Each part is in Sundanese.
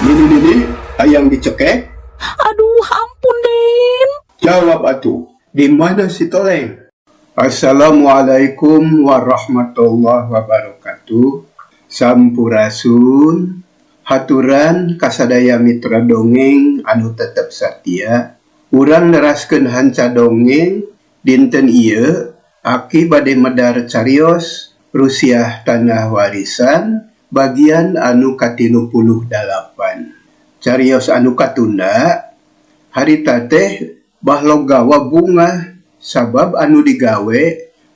Nini nini hayang dicekek? Aduh, ampun, Den. Jawab atuh. Di mana si Toleng? Assalamualaikum warahmatullahi wabarakatuh. Sampurasun. Haturan kasadaya mitra dongeng anu tetep satia. Urang neraskeun hanca dongeng dinten ieu Aki bade medar carios Rusiah Tanah Warisan bagian anu ka-38. Carios anu katunda harita teh Bahlogawa bungah sabab anu digawe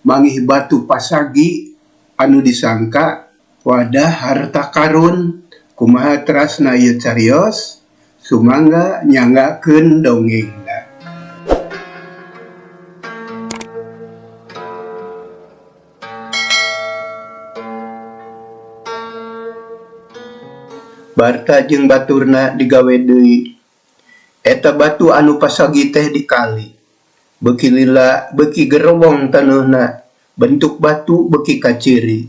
mangih batu pasagi anu disangka wadah harta karun. Kumaha terasna ieu carios? Sumangga nyanggakeun dongengna. Barta jeung baturna digawe deui. Eta batu anu pasagi teh dikali. Beuki lila beuki gerewong taneuhna, bentuk batu beuki kaciri.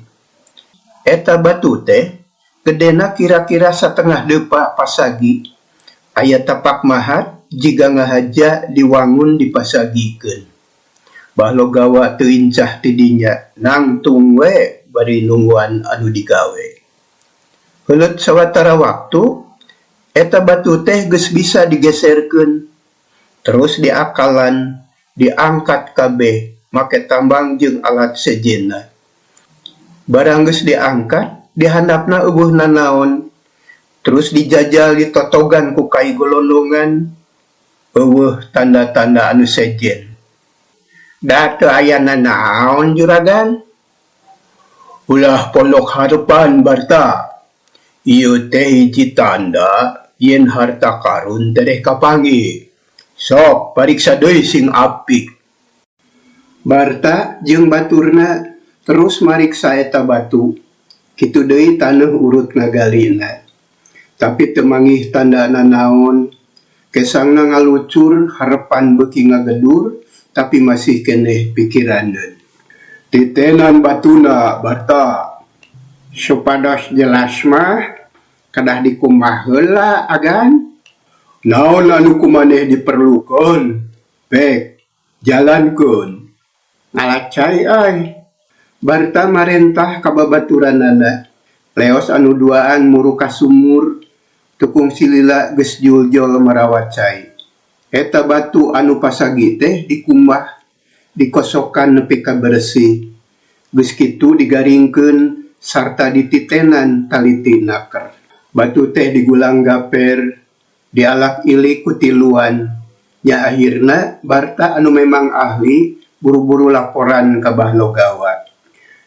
Eta batu teh gedena kira-kira satengah deupa pasagi. Aya tapak mahat jiga ngahaja diwangun dipasagikeun. Bahlogawa teu incah ti dinya, nangtung we bari nungguan anu digawe. Heuleut sawatara waktu, eta batu teh geus bisa digeserkeun. Terus diakalan, diangkat kabeh make tambang jeung alat sejenna. Barang geus diangkat, dihandapna eueuh nanaon. Terus dijajal ditotogan ku kai golondongan, eueuh tanda-tanda anu sejen. Da teu aya nanaon juragan? Ulah pondok harepan Barta. Ieu teh hiji tanda yen harta karun tereh kapanggih. Sok pariksa deui sing apik. Barta jeung baturna terus mariksa eta batu. Kitu deui taneuh urut ngagalina. Tapi teu manggih tanda nanaon. Kesangna ngalucur harepan beuki ngagedur tapi masih keneh pikiraneun. Titenan batuna Barta. Supados jelas mah kedah dikumbah heula agan. Naon anu kumaneh diperlukeun? Pek, jalankeun. Ngalacai ai. Barta marentah ka babaturanana. Leos anu duaan muru ka sumur, tukung silila geus juljol marawa cai. Eta batu anu pasagi teh dikumbah, dikosokan nepi ka beresih. Geus kitu digaringkeun sarta dititenan taliti naker. Batu teh digulang gaper, dialak ilik ku tiluan. Nya akhirna Barta anu memang ahli buru-buru laporan ka Bahlogawa.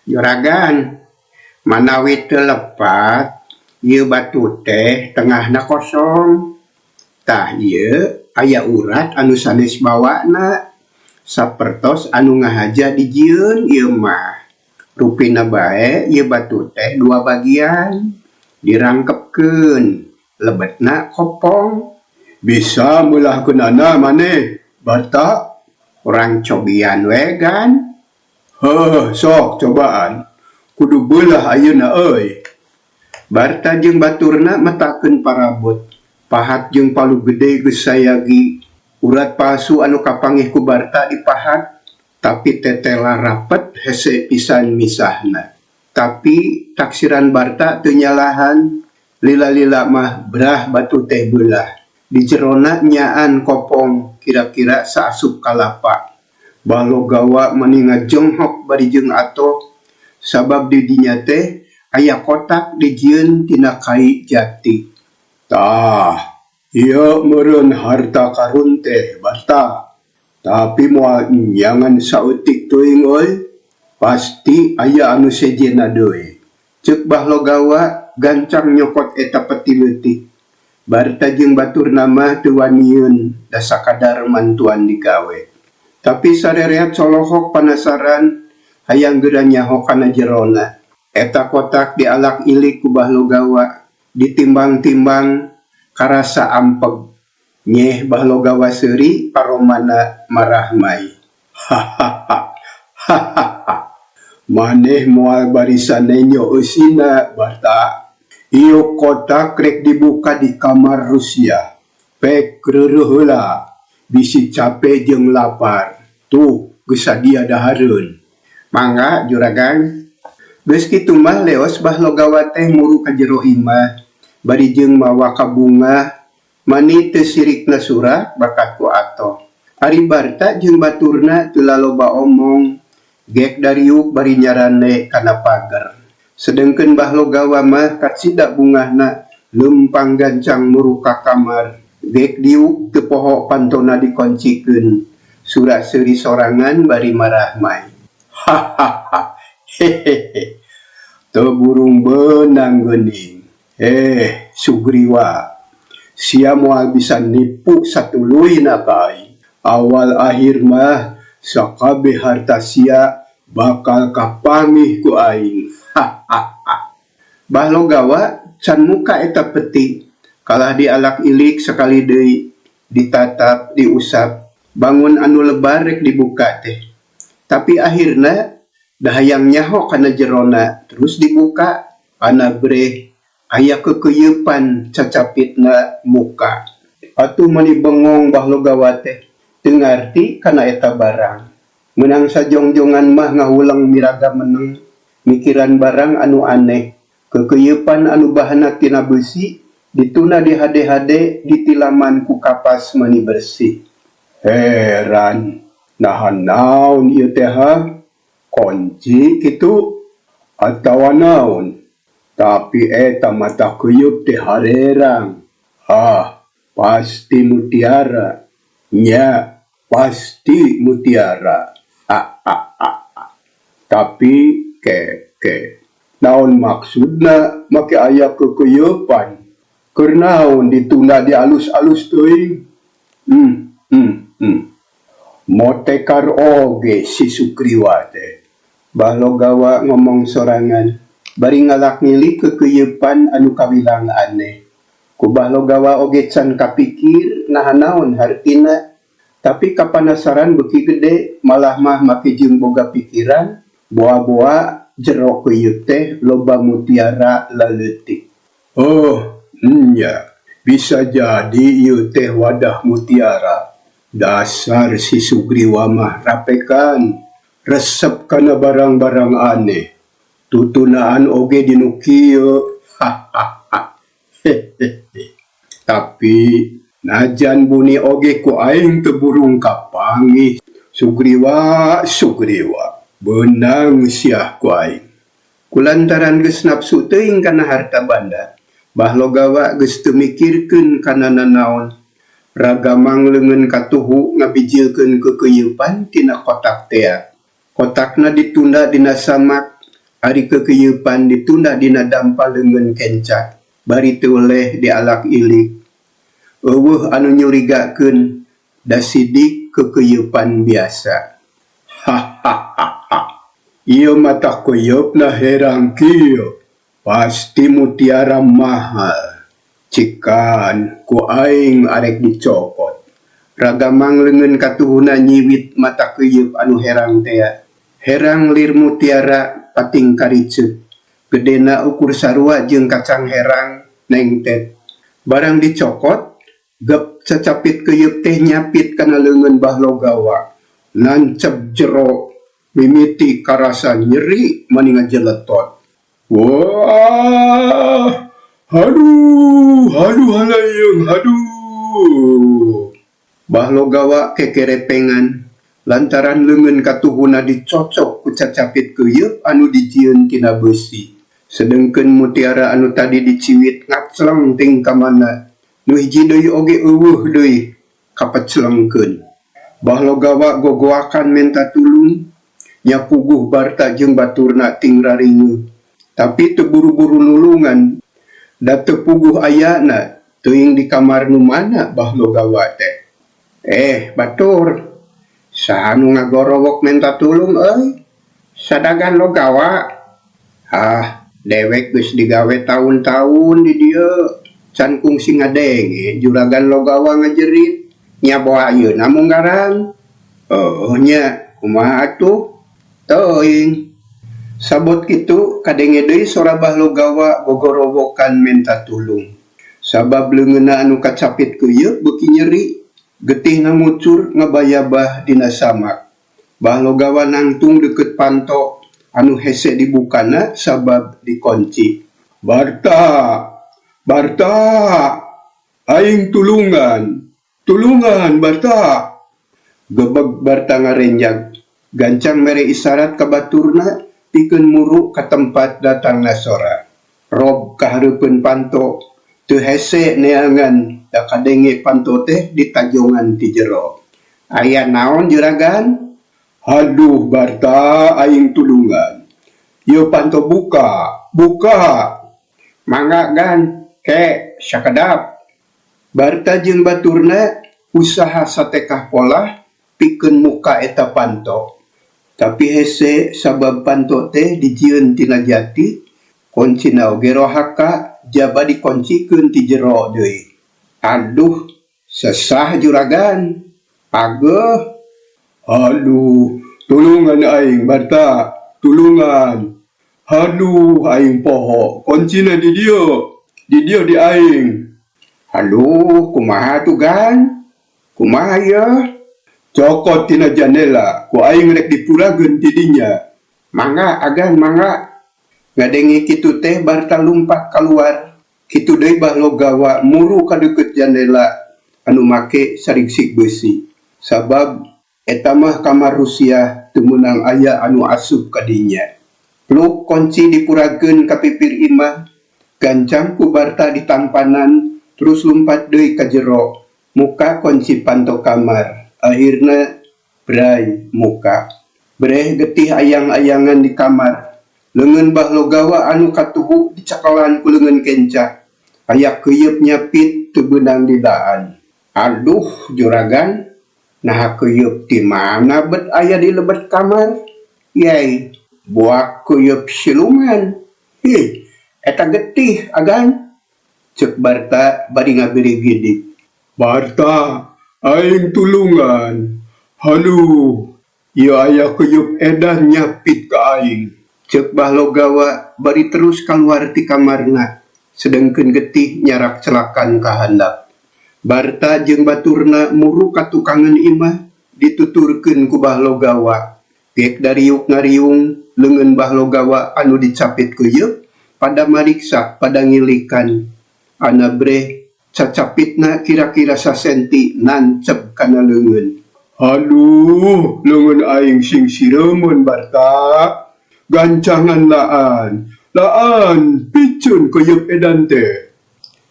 Juragan, manawi teu lepat, ieu batu teh tengahna kosong. Tah ieu aya urat anu sanes bawana, sapertos anu ngahaja dijieun ieu mah. Rupina bae ieu batu teh dua bagian, dirangkepkeun, lebetna kopong. Bisa meulahkeunana maneh, Barta? Urang cobian we gan. Heuh, sok cobaan. Kudu beulah ayeuna euy. Barta jeung baturna metakeun parabot. Pahat jeung palu gede geus sayagi. Urat palsu anu kapanggih ku Barta dipahat, tapi tetela rapet hese pisan misahna. Tapi taksiran Barta teu nyalahan, lila-lila mah brah batu teh beulah. Di jerona nyaan kopong kira-kira saasup kalapa. Bahlogawa mani ngajenghok bari jeung atoh sabab di dinya teh aya kotak dijieun tina kai jati. Tah, ieu meureun harta karun teh Barta. Tapi moal nyangan saeutik teuing euy. Pasti aya anu sejenna deui. Ceuk Bahlogawa gancang nyokot eta peti leutik. Barta jeung baturna mah teu wanieun da sakadar mantuan digawe. Tapi sarereat colohok panasaran hayang geura nyaho kana jerona. Eta kotak dialak ilik ku Bahlogawa, ditimbang-timbang karasa ampeg. Nyeh Bahlogawa seuri paromana marahmai. Hahaha. Hahaha. Maneh moal barisan nenyo eusina Barta. Ieu kotak rek dibuka di kamar Rusiah. Pek reureuh heula, bisi cape jeung lapar. Tuh, geus sadia dahareun. Mangga, juragan. Geus kitu mah leos Bah Logawa teh muru ka jero imah, bari jeung mawa kabungah. Mani teu sirikna surak bakat ku Atoh. Ari Barta jeung baturna teu laloba omong, gek dariuk bari nyarande kana pager. Sedengkeun Bah Logawa mah kacida bungahna leumpang gancang muru ka kamar. Gek diuk teu poho pantona dikoncikeun. Sura seuri sorangan bari marahmai. Hahaha hehehe teu burung beunang geuning. Eh Sugriwa sia moal bisa nipu satuluyna ka aing. Awal akhir mah sakabeh harta sia bakal kapanggih ku aing. Hahaha. Bah Logawa can muka eta peti, kalah dialak ilik sakali deui, ditatap, diusap, bangun anu lebar rek dibuka teh. Tapi akhirna da hayang nyaho kana jerona terus dibuka, anabreh aya keukeuyepan cacapitna muka. Atuh mani bengong Bah Logawa teh, teu ngarti kana eta barang. Meunang sajongjongan mah ngahuleng miraga meneng, mikiran barang anu aneh. Keukeuyepan anu bahanna tina beusi, dituna dihade-hade ditilaman ku kapas mani bersih. Heran, naha naon ieu teh hah? Konci kitu atawa naon? Tapi eta mata keuyeup teh harerang. Hah, pasti mutiara. Nya, pasti mutiara. Ha ha ha. Tapi ke ke naon maksudna make aya keukeuyepan? Keur naon ditunda dialus-alus teuing? Motekar oge si Sugriwa teh. Bah Logawa ngomong sorangan bari ngalak ngilik keukeuyepan anu kawilang aneh. Ku Bah Logawa oge can kapikir naha naon hartina. Tapi kapanasaran beuki gede malah mah make jeung boga pikiran boa-boa jero keuyeup teh loba mutiara laleutik. Oh, nya, bisa jadi ieu teh wadah mutiara. Dasar si Sugriwa mah rapekan, resep kana barang-barang aneh. Tutunaan oge dinu kieu. Hahaha. Hehehe. Tapi najan buni oge ku aing teu burung kapanggih. Sugriwa, Sugriwa, beunang siah ku aing. Kulantaran geus nafsu teuing kana harta banda, Bah Logawa geus teu mikirkeun kana nanaon. Ragamang leungeun katuhu ngabijilkeun keukeuyepan tina kotak tea. Kotakna ditunda dina samak, ari keukeuyepan ditunda dina dampa leungeun kenca, bari teu weleh dialak ilik. Eueuh anu nyurigakeun da sidik keukeuyepan biasa. Hahaha. Ieu mata keuyepna herang kieu. Pasti mutiara mahal. Cikan ku aing arek dicokot. Ragamang leungeun katuhuna nyiwit mata keuyeup anu herang tea. Herang lir mutiara pating kariceup. Gedena ukur sarua jeung kacang herang nengtet. Barang dicokot, gep cacapit keuyeup teh nyapit kana leungeun Bah Logawa. Nancep jero mimiti karasa nyeri mani ngajeletot. Wah, haduh, haduh halayung, haduh. Bah Logawa kekerepengan lantaran leungeun katuhuna dicocok ku cacapit keuyeup anu dijieun tina beusi. Sedengkeun mutiara anu tadi diciwit ngacleng ting ka mana. Nu hiji deui oge eueuh deui kapeclengkeun. Bah Logawa gogoakan menta tulung, nya puguh Barta jeung baturna ting raringuh. Tapi teu buru-buru nulungan, da teu puguh ayana teuing di kamar nu mana Bah Logawa teh. Eh, batur, saha nu ngagorowok menta tulung euy? Sadagan Logawa. Ah, dewek geus digawe taun-taun di dieu. Can kungsi ngadenge juragan Logawa ngajerit. Nya boa ayeuna munggaran. Oh nya, kumaha atuh? Teuing. Sabot kitu kadenge deui sora Bahlogawa gogorowokan menta tulung. Sabab leungeunna anu kacapit keuyeup beuki nyeri, getihna ngucur ngabayabah dina samak. Bahlogawa nangtung deukeut panto anu hese dibukana sabab dikonci. Barta! Barta! Aing tulungan! Tulungan Barta! Gebeg Barta ngarenjag. Gancang mere isarat ka baturna pikeun muru ka tempat datangna sora. Rob ka hareupeun panto, teu hese neangan da kadenge panto teh ditajongan ti jero. Aya naon juragan? Haduh Barta aing tulungan. Ieu panto buka, buka. Mangga gan, ke sakedap. Barta jeung baturna usaha satekah polah pikeun muka eta panto. Tapi hese sabab panto teh dijieun tina jati, koncina oge rohaka jaba dikoncikeun ti jero deui. Aduh, sesah juragan. Ageuh. Aduh, tulungan aing Barta, tulungan. Haduh aing poho, koncina di dieu. Di dieu di aing. Aduh, kumaha tuh gan? Kumaha yeuh? Cokot tina jandela, ku aing rek dipurageun ti dinya. Mangga agan mangga. Ngadenge kitu teh Barta lumpat kaluar. Kitu deui Bahlogawa muru ka deukeut jandela anu make sarigsik beusi. Sabab eta mah kamar Rusiah teu meunang aya anu asup ka dinya. Pluk konci dipurageun ka pipir imah, gancang ku Barta ditampanan terus lumpat deui ka jero. Muka konci panto kamar. Akhirna bray muka. Breh getih ayang-ayangan di kamar. Leungeun Bahlogawa anu katuhu dicakelan ku leungeun kenca. Aya keuyeup nyapit teu beunang didaan. Aduh juragan, naha keuyeup ti mana bet aya di lebet kamar? Yai, buak keuyeup siluman. Ih, eta getih agan. Ceuk Barta bari ngabirigidik. Barta, aing tulungan. Haduh, ieu aya keuyeup edan nyapit ka aing. Ceuk Bahlogawa bari terus kaluar ti kamarna, sedengkeun getih nyarak celakan ka handap. Barta jeung baturna muru ka tukangeun imah dituturkeun ku Bahlogawa. Gek dariuk ngariung leungeun Bahlogawa anu dicapit keuyeup pada mariksa pada ngilikan. Ana breh cacapitna kira-kira sasenti nancep kana leungeun. Aduh, leungeun aing sing sireumeun Barta. Gancangan laan, laan piceun keuyeup edan teh.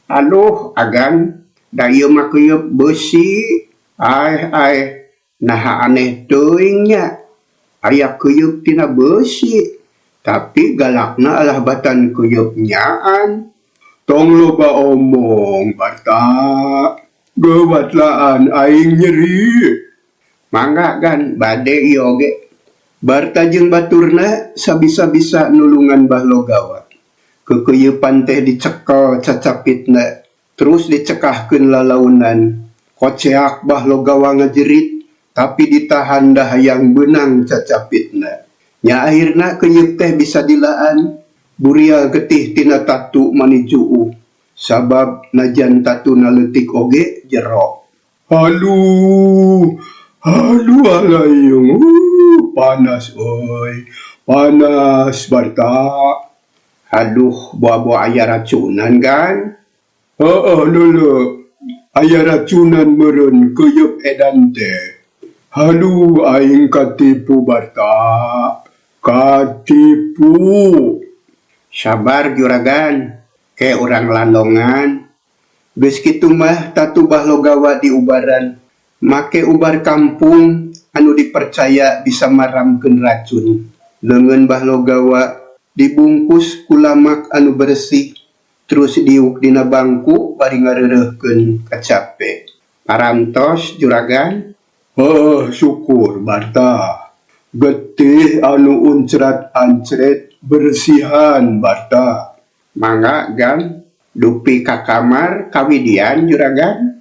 Aduh, agan, da ieu mah keuyeup beusi. Aeh aeh, naha aneh teuing nya. Aya keuyeup tina beusi, tapi galakna alah batan keuyeup nyaan. Tong loba omong, Barta. Geuwat laan aing nyeri. Mangga gan, bade ieu oge. Barta jeung baturna sabisa-bisa nulungan Bahlogawa. Keukeuyepan teh dicekel cacapitna, terus dicekahkeun lalaunan. Koceak Bahlogawa ngajerit, tapi ditahan da hayang beunang cacapitna. Nya akhirna keuyeup teh bisa dilaan, burial getih tina tatu mani juuh. Sabab najan tatuna leutik oge jero. Haluh, haluh alayung, panas euy, panas Barta. Aduh, boa-boa aya racunan kan? Heeh leuleuh, aya racunan meureun keuyeup edan teh. Haduh aing katipu Barta, katipu. Sabar juragan, ke urang landongan. Geus kitu mah tatu Bahlogawa diubaran. Make ubar kampung anu dipercaya bisa maramkeun racun. Leungeun Bahlogawa dibungkus ku lamak anu bersih, terus diuk dina bangku bari ngareureuhkeun kacape. Parantos juragan? Heuh, syukur Barta. Getih anu uncrat-ancret bersihan Barta. Mangga gan, dupi ka kamar kawidian juragan?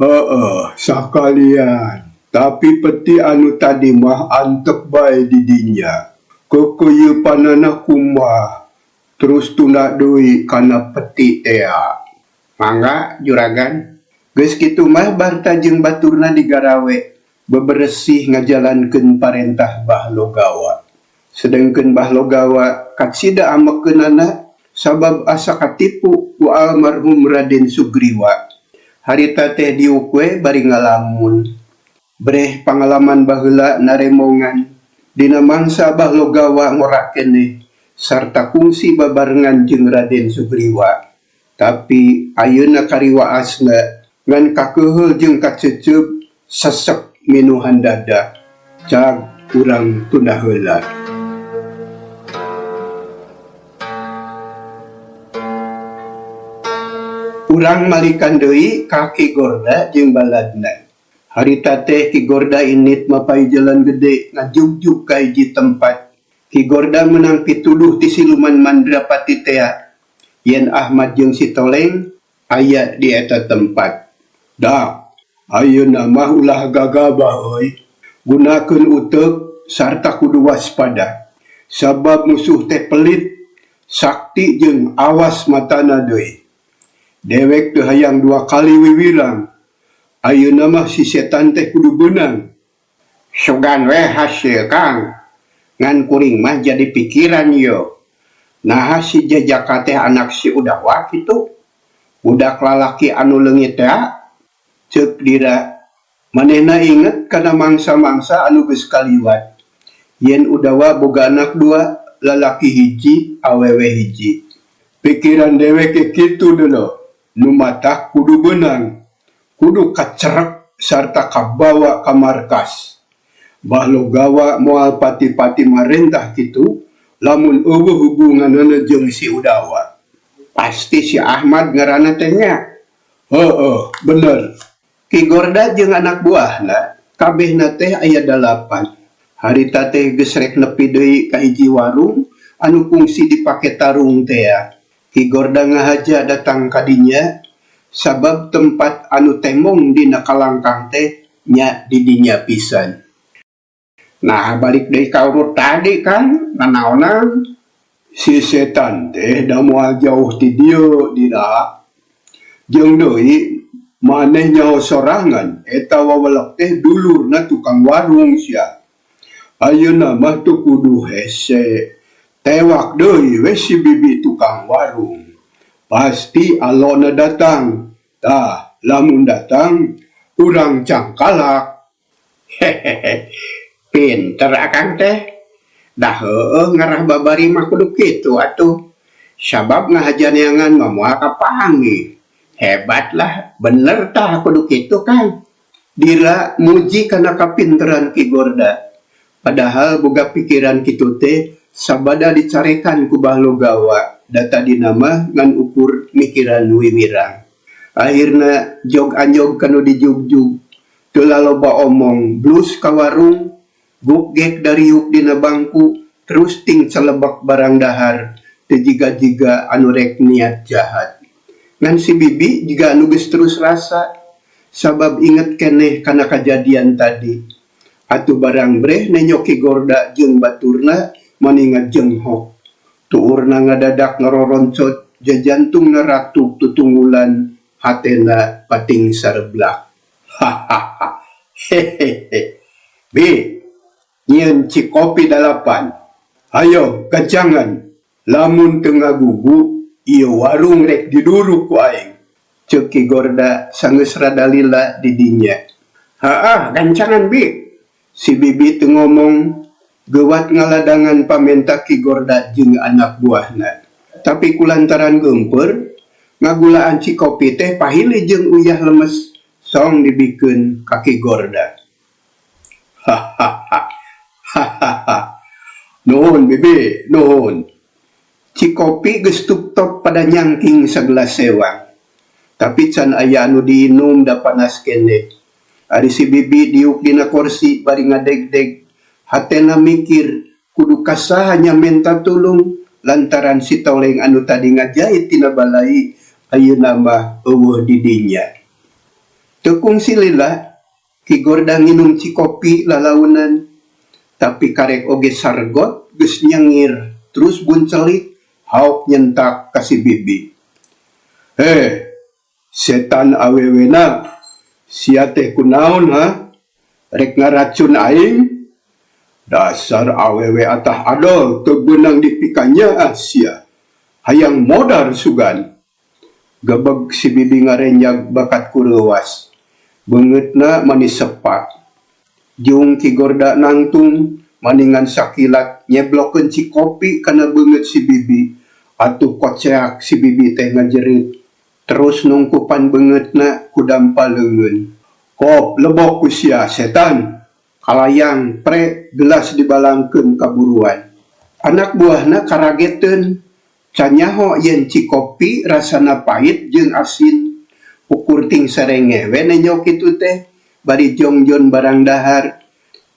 Heeh, sakalian. Tapi peti anu tadi mah antep bae di dinya. Kekeyeupanana kumbah terus tunda deui kana peti tea. Mangga juragan. Geus kitu mah Barta jeung baturna digarawe beberesih ngajalankeun parentah Bah Logawa. Sedengkeun Bah Logawa kacida amekeunana sabab asa katipu ku almarhum Raden Sugriwa. Harita teh diuk we bari ngalamun. Breh pangalaman baheula naremongan dina mangsa Bah Logawa ngora keneh sarta kungsi babarengan jeung Raden Sugriwa. Tapi ayeuna kariwaasna ngan kakeuheul jeung kaceuceub sesek minuhan dada. Cag urang tunda heula. Urang malikan deui ka Ki Gorda jeung baladna. Harita teh Ki Gorda indit mapay jalan gede ngajugjug ka hiji tempat. Ki Gorda meunang pituduh ti siluman Mandrapati tea yen Ahmad jeung si Toleng aya di eta tempat. Dak, ayeuna mah ulah gagabah euy. Gunakeun uteuk sarta kudu waspada. Sabab musuh teh pelit, sakti jeung awas matana deui. Dewek teu hayang dua kali wiwirang. Ayeuna mah si setan teh kudu beunang. Sugan we hasil Kang. Ngan kuring mah jadi pikiran yo. Naha si Jajaka teh anak si Udawa kitu? Budak lalaki anu leungit tea? Ceuk Dira. Manehna inget kana mangsa-mangsa anu geus kaliwat. Yen Udawa boga anak dua, lalaki hiji, awewe hiji. Pikiran dewek ge kitu deuloh. Nu matak kudu beunang. Kudu kacerek sarta kabawa ka markas. Bah Logawa moal pati-pati marentah kitu lamun eueuh hubunganana jeung si Udawa. Pasti si Ahmad ngaranna teh nya. Heueuh, bener. Ki Gorda jeung anak buahna kabehna teh aya dalapan. Harita teh geus rek nepi deui ka hiji warung anu kungsi dipake tarung tea. Ki Gorda ngahaja datang ka dinya sabab tempat anu temong dina kalangkang teh nya di dinya pisan. Nah balik deui ka urut tadi Kang, nanaonan? Si setan teh da moal jauh ti dieu dina. Jeung deui maneh nyaho sorangan eta wawelek teh dulurna tukang warung sia. Ayeuna mah teu kudu hese. Tewak deui we si bibi tukang warung. Pasti alona datang. Tah, lamun datang urang cangkalak. Hehehe, pinter akang teh. Dah heueuh ngarah babari mah kudu kitu atuh. Sabab ngahaja neangan mah moal kapanggih. Hebat lah, bener tah kudu kitu Kang. Dira muji kana kapinteran Ki Gorda. Padahal boga pikiran kitu teh sabada dicarekan ku Bah Logawa da tadina mah ngan ukur mikiran wiwirang. Akhirna jog anjog ka nu dijugjug. Teu laloba omong blus ka warung, gukgek dariuk dina bangku terus ting celebek barang dahar teu jiga-jiga anu rek niat jahat. Ngan si bibi jiga anu geus terus rasa sabab inget keneh kana kajadian tadi. Atuh barang breh nenyo Ki Gorda jeung baturna mani ngajenghok. Tuurna ngadadak ngaroroncot jajantungna ratug tutunggulan hatena pating sareblak. Hahaha. Hehehe. Bi, nyieun cikopi dalapan. Hayo gacangan, lamun teu ngagugu ieu warung rek diduruk ku aing. Ceuk Ki Gorda sanggeus rada lila di dinya. Haah, gancangan bi. Si bibi teu ngomong, geuwat ngaladangan pamenta Ki Gorda jeung anak buahna. Tapi kulantaran geumpeur, ngagulaan cikopi teh pahili jeung uyah lemes song dibikeun ka Ki Gorda. Hahaha. Hahaha. Nuhun bibi, nuhun. Cikopi geus tup-top pada nyangking sagelas sewang. Tapi can aya anu diinum da panas keneh. Ari si bibi diuk dina korsi bari ngadegdeg. Hatena mikir kudu ka saha nya menta tulung lantaran si Toleng anu tadi ngajait tina balai ayeuna mah eueuh di dinya. Teu kungsi lila Ki Gorda nginum cikopi lalaunan. Tapi karek oge sargot geus nyengir terus buncelik haok nyentak ka si bibi. Heh, setan awewena, sia teh kunaon ha? Rek ngaracun aing? Dasar awewe atah adol teu beunang dipikanyaah sia. Hayang modar sugan. Gebeg si bibi ngarenjag bakat ku reuwas. Beungeutna mani sepa. Jung Ki Gorda nangtung maningan sakilat nyeblokeun cikopi kana beungeut si bibi. Atuh koceak si bibi teh ngajerit. Terus nungkupan beungeutna ku dampa leungeun. Kop lebok ku sia setan! Kalayang pre gelas dibalangkeun ka buruan. Anak buahna karageteun. Can nyaho yen cikopi rasana pait jeung asin. Ukur ting serenge we nenjo kitu teh bari jongjon barang dahar.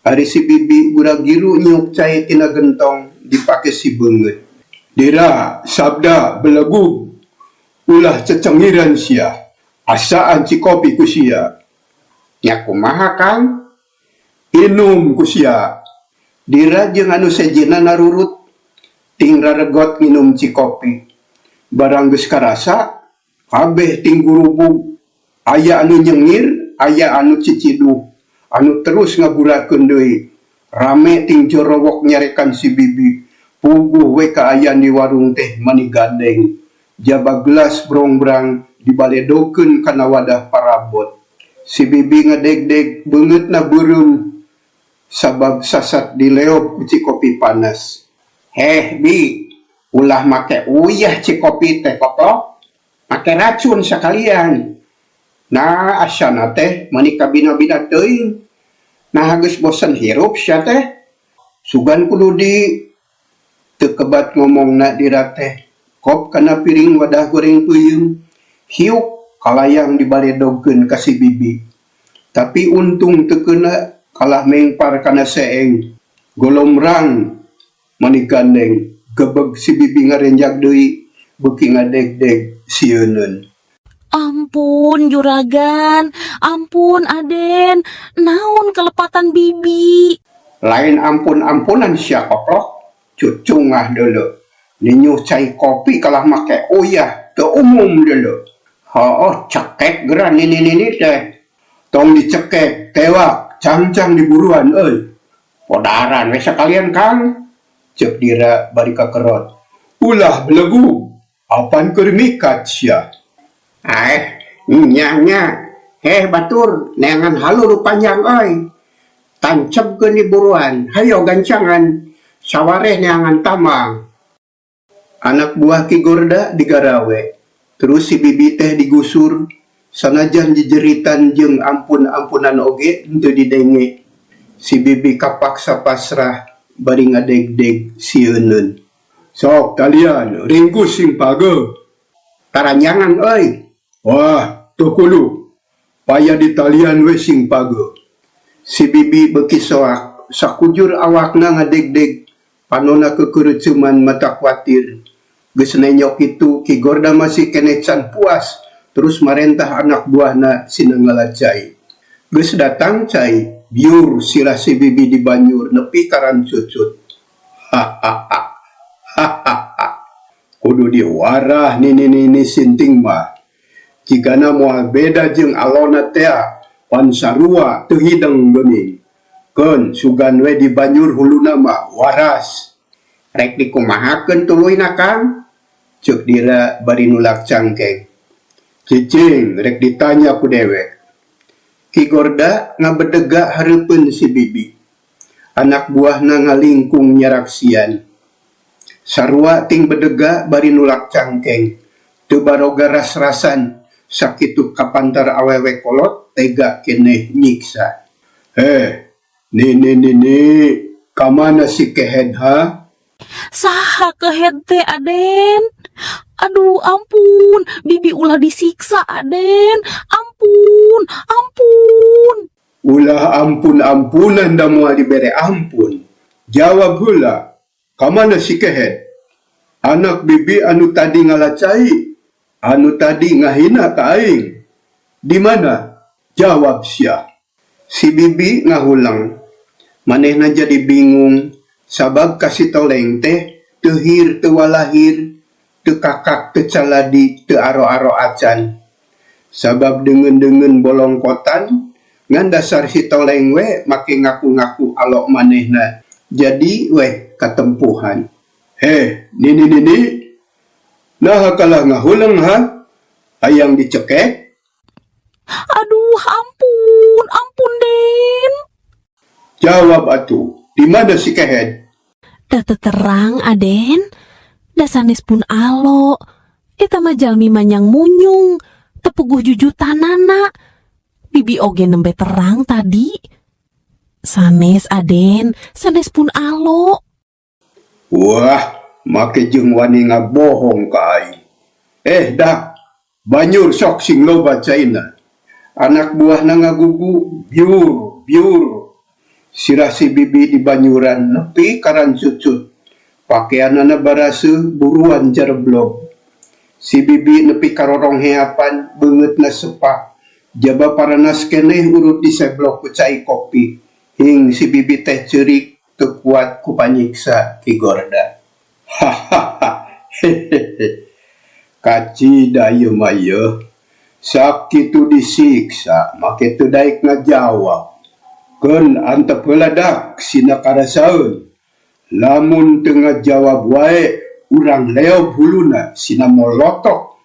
Ari si bibi gura-giru nyiuk cai tina gentong dipake si beungeut. Dira, sabda, belegug, ulah cecengiran sia, asaan cikopi ku sia. Nya kumaha Kang? Inum ku sia. Dira jeung anu sejena narurut. Ting raregot nginum cikopi. Barang geus karasa, kabeh ting gurubug. Aya anu nyengir, aya anu ciciduh, anu terus ngagurakeun deui. Rame ting jorowok nyarekan si bibi. Puguh we kaayaan di warung teh mani gandeng. Jaba gelas brongbrang dibaledokeun kana wadah parabot. Si bibi ngadegdeg beungeutna beureum sabab sasat dileob ku cikopi panas. Heh bi, ulah make uyah cikopi teh koplok, make racun sakalian. Nah asana teh mani kabina-bina teuing. Naha geus bosen hirup sia teh. Sugan kudu di teu kebat ngomongna dira teh. Kop kana piring wadah goreng peuyeum. Hiuk kalayang dibaledogkeun ka si bibi. Tapi untung teu keuna kalah mengpar kana seeng. Golomrang mani gandeng gebeg si bibi ngarenjag deui beuki ngadegdeg sieuneun. Ampun juragan, ampun Aden, naon kelepatan bibi? Lain ampun-ampunan sia koplok, cucungah deuleu. Ninyuh cai kopi kalah make uyah, teu umum deuleu. Hooh cekek geura nini-nini teh. Tong dicekek, tewak, cangcang diburuan euy. Podaran we sakalian Kang. Ceuk Dira bari kakerot. Ulah belegug, apan keur mikat sia. Aeh, nya nya. Heh batur, neangan halu nu panjang euy. Tancebkeun diburuan, hayo gancangan. Sawareh neangan tambang. Anak buah Ki Gorda digarawe. Terus si bibi teh digusur. Sanajan jejeritan jeung ampun-ampunan oge henteu didenge. Si bibi kapaksa pasrah bari ngadegdeg sieuneun. Sok talian, ringkus sing pageuh. Taranjangan euy. Wah, teu kudu. Paya ditalian we sing pageuh. Si bibi beuki soak, sakujur awakna ngadegdeg, panonna kekeureuceuman mata kuatir. Geus nenyok kitu, Ki Gorda masih keneh can puas, terus marentah anak buahna sina ngala cai. Geus datang cai, biur sirah si bibi dibanyur nepi ka rancucut. Hahaha. Hahaha. Kudu diwarah nini-nini sinting mah. Jigana moal beda jeung alona tea, pan sarua teu hideng geuning. Keun sugan we dibanyur huluna mah waras. Rek dikumahakeun tuluyna Kang? Ceuk Dira bari nulak cangkeng. Cicing rek ditanya ku dewek. Ki Gorda ngabedega hareupeun si bibi. Anak buahna ngalingkung nyaraksian. Sarua ting bedega bari nulak cangkeng. Teu baroga ras-rasan sakitu kapantar awewe kolot tega keneh nyiksa. Heh, nini nini, kamana si kehed ha? Saha kehed teh Aden? Aduh ampun, bibi ulah disiksa Aden. Ampun, ampun. Ulah ampun-ampunan da moal dibere ampun. Jawab heula, kamana si kehed? Anak bibi anu tadi ngala cai, anu tadi ngahina ka aing. Di mana? Jawab sia. Si bibi ngahulang. Manehna jadi bingung. Sabab ka si Toleng teh teu hir teu walahir, teu kakak teu caladi teu aro-aro acan. Sabab deungeun-deungeun bolongkotan ngan dasar si Toleng we make ngaku-ngaku alok manehna jadi weh katempuhan. Heh, nini-nini, naha kalah ngahuleng ha? Hayang dicekek? Aduh, ampun, ampun, Den. Jawab atuh, di mana si Kehed? Da teu terang, Aden. Da sanes pun alo. Eta mah jalmi manyang munyung, teu puguh jujutanana. Bibi oge nembe terang tadi. Sanes, Aden, sanes pun alo. Wah, make jeung wani ngabohong ka aing. Eh, dak, banyur sok sing loba caina. Anak buahna ngagugu, biur, biur. Sirah si bibi dibanyuran nepi ka rancucut. Pakeanana baraseuh buruan jareblog. Si bibi nepi ka rorongheapan, beungeutna sepa. Jaba paranas keneh urut diseblok ku cai kopi. Hing si bibi teh ceurik teu kuat ku panyiksa Ki Gorda. Hahaha hehehe kacida ieu mah yeuh. Sakitu disiksa make teu daek ngajawab. Keun antep heula dak sina karasaeun. Lamun teu ngajawab wae urang leob huluna sina molotok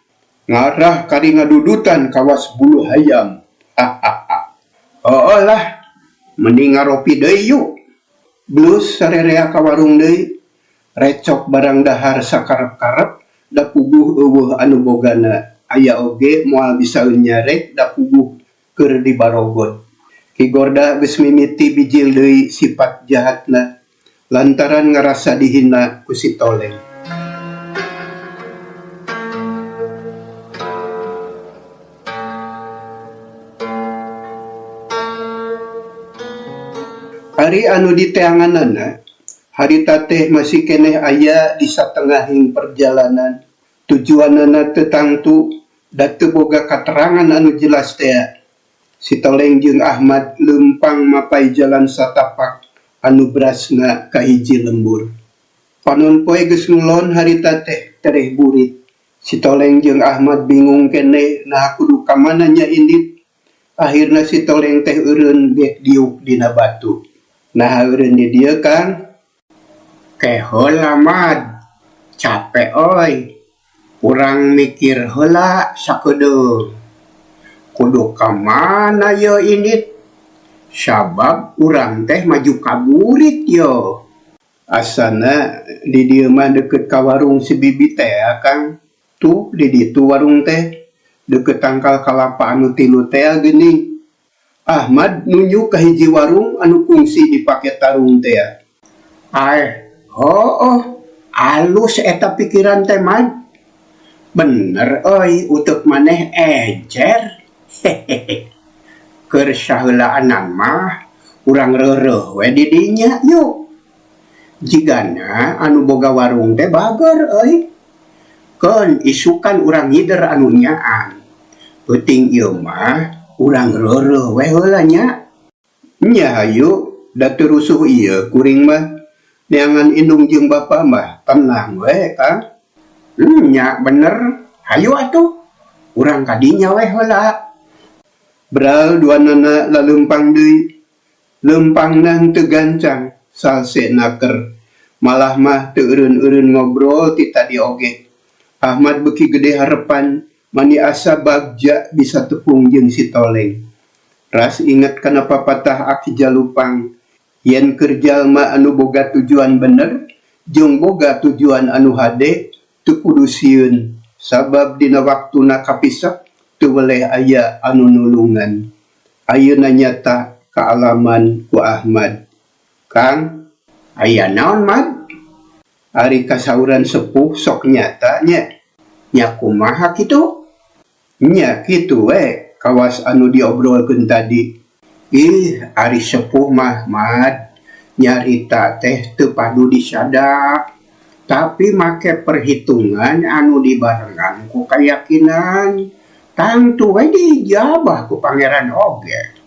ngarah kari ngadudutan kawas bulu hayam. Hahaha. Hooh lah, mending ngaropi deui yu. Blus sarerea ka warung deui, recok barang dahar sakarep-karep da puguh eueuh anu bogana, aya oge moal bisaeun nyarek da puguh keur dibarogot. Ki Gorda geus mimiti bijil deui sifat jahatna lantaran ngarasa dihina ku si Toleng. Ari anu diteanganana, harita teh masih keneh aya di satengahing perjalanan. Tujuanana teu tangtu da teu boga katerangan anu jelas tea. Si Toleng jeung Ahmad leumpang mapai jalan satapak anu brasna ka hiji lembur. Panon poe geus ngulon harita teh tereh burit. Si Toleng jeung Ahmad bingung keneh naha kudu ka mana nya indit. Ahirna si Toleng teh eureun gek diuk dina batu. Naha eureun di dieu Kang? Ke heula Mad, cape euy. Urang mikir heula sakedeung. Kudu ka mana yeuh indit? Sabab urang teh maju ka burit yeuh. Asana di dieu mah deukeut ka warung si Bibi tea Kang. Tuh di ditu warung teh, deukeut tangkal kalapa anu tilu tea geuning. Ahmad nunjuk ka hiji warung anu kungsi dipake tarung tea. Aeh, hooh, alus eta pikiran teh Mad. Bener euy uteuk maneh ejer. Hehehe. Keur saheulaanan mah urang reureuh we di dinya yu. Jigana anu boga warung teh bager euy. Keun isukan urang ngider anu nyaan. Peuting ieu mah urang reureuh we heula nya. Nya hayu, da teu rusuh ieu kuring mah. Neangan indung jeung bapa mah tenang we Kang. Nya bener, hayu atuh urang ka dinya we heula. Bral duanana laleumpang deui. Leumpangna henteu gancang, salse naker. Malah mah teu eureun-eureun ngobrol ti tadi oge. Ahmad beuki gede harepan, mani asa bagja bisa tepung jeung si Toleng. Ras ingat kana papatah Aki Jalupang, yen keur jalma anu boga tujuan bener jeung boga tujuan anu hade teu kudu sieun, sabab dina waktuna kapisek teu weleh aya anu nulungan. Ayeuna nyata kaalaman ku Ahmad. Kang, aya naon Mad? Ari kasauran sepuh sok nyata nya. Nya kumaha kitu? Nya kitu we kawas anu diobrolkeun tadi. Ih, ari sepuh mah Mad, nyarita teh teu padu disada, tapi make perhitungan anu dibarengan ku kayakinan. Tangtu we diijabah ku pangeran oge.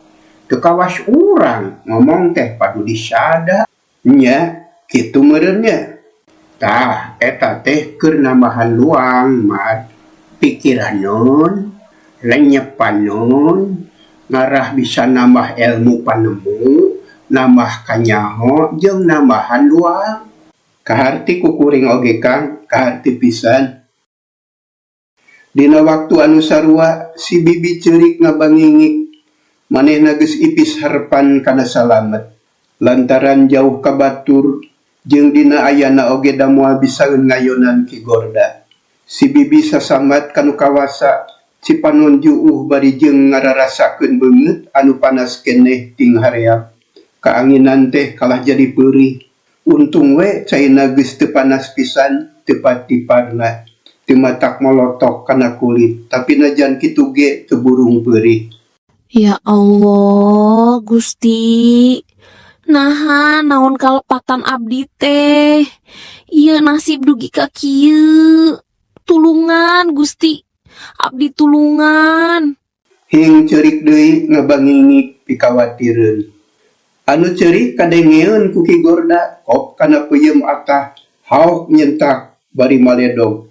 Teu kawas urang ngomong teh padu disada. Nya, Kitu meureun nya. Tah eta teh keur nambahan luang Mad. Pikiran non, lenyep panon, ngarah bisa nambah elmu panemu, nambah kanyaho jeung nambahan luang. Kaharti ku kuring oge Kang, kaharti pisan. Dina waktu anu sarua, si bibi ceurik ngabangingik, manehna geus ipis harepan kana salamet. Lantaran jauh ka batur, jeung dina ayana oge da moal bisaeun ngayonan Ki Gorda. Si bibi sasambat ka nu kawasa, cipanon juuh bari jeung ngararasakeun beungeut anu panas keneh ting hareap. Kaanginan teh kalah jadi peurih. Untung we caina geus teu panas pisan, teu patiparna, teu matak molotok kana kulit, tapi najan kitu ge teu burung peurih. Ya Allah Gusti, naha naon kalepatan abdi teh, ieu nasib dugi ka kieu, tulungan Gusti, abdi tulungan. Hing ceurik deui ngabangingik pikawatireun. Anu ceurik kadengeun ku Ki Gorda, kop kana peuyeum atah, haok nyentak bari maledog.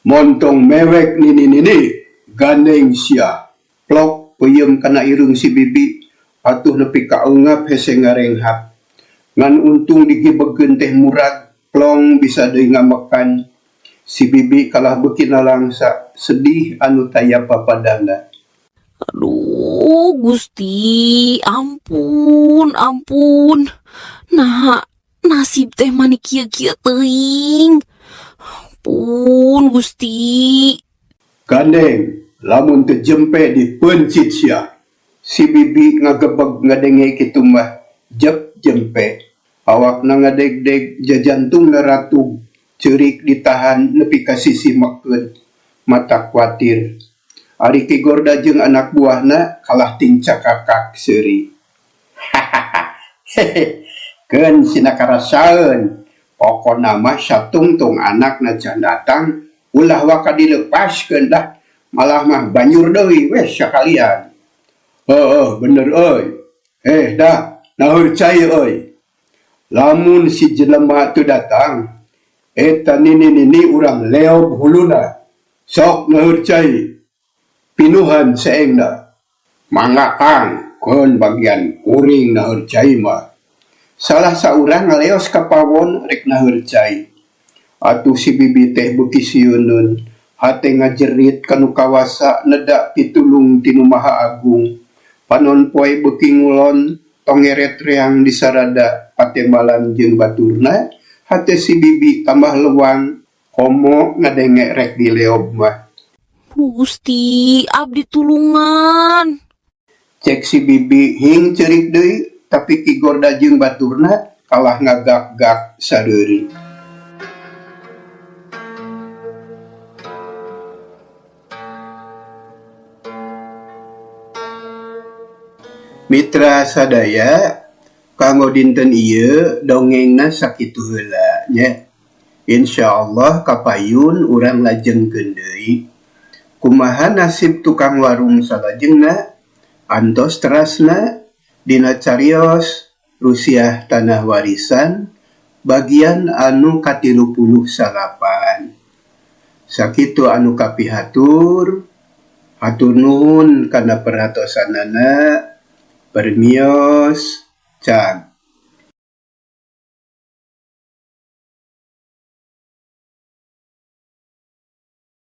Montong mewek nini-nini, gandeng sia. Plok peuyeum kana irung si bibi, atuh nepi ka eungap hese ngarenghap. Ngan untung digibegkeun teh murag, plong bisa deui ngamekan. Si bibi kalah beuki nalangsa, sedih anu taya papadana. Aduh Gusti, ampun, ampun. Naha nasib teh mani kieu-kieu teuing. Ampun Gusti. Gandeng, lamun teu jempe dipeuncit sia. Si bibi ngagebeg ngadenge kitu mah, jep jempe. Awakna ngadegdeg, jajantungna ratug, ceurik ditahan nepi ka sisi mekeun, mata kuatir. Ari Ki Gorda jeung anak buahna kalah tingcakakak seuri. Hahaha, keun sina karasaeun, pokona mah satungtung anakna can datang, ulah waka dilepaskeun dah, malah mah banjur deui weh sakalian. Heueuh bener euy. Eh dah, naheur cai euy. Lamun si jelema teu datang, eta nini-nini urang leob huluna. Sok naheur cai. Pinuhan seengna. Mangga Kang, keun bagian kuring naheur cai mah. Salah saurang ngaleos ka pawon rek naheur cai. Atuh si bibi teh beuki sieuneun, hate ngajerit ka nu kawasa neda pitulung ti Nu Maha Agung. Panon poe beuki ngulon, tongeret reang disarada patembalan jeung baturna, hate si bibi tambah lewang, komo ngadenge rek dileob mah. Gusti, abdi tulungan. Cek si bibi hing ceurik deui, tapi Ki Gorda jeung baturna kalah ngagak-gak sadeuri. Mitra sadaya, kanggo dinten ieu dongengna sakitu heula nya. Insyaallah kapayun urang lajengkeun deui. Kumaha nasib tukang warung salajengna? Antos terasna dina carios Rusiah Tanah Warisan bagian anu ka-39. Sakitu anu kapihatur, hatur nuhun kana perhatosanana. Permios, cag.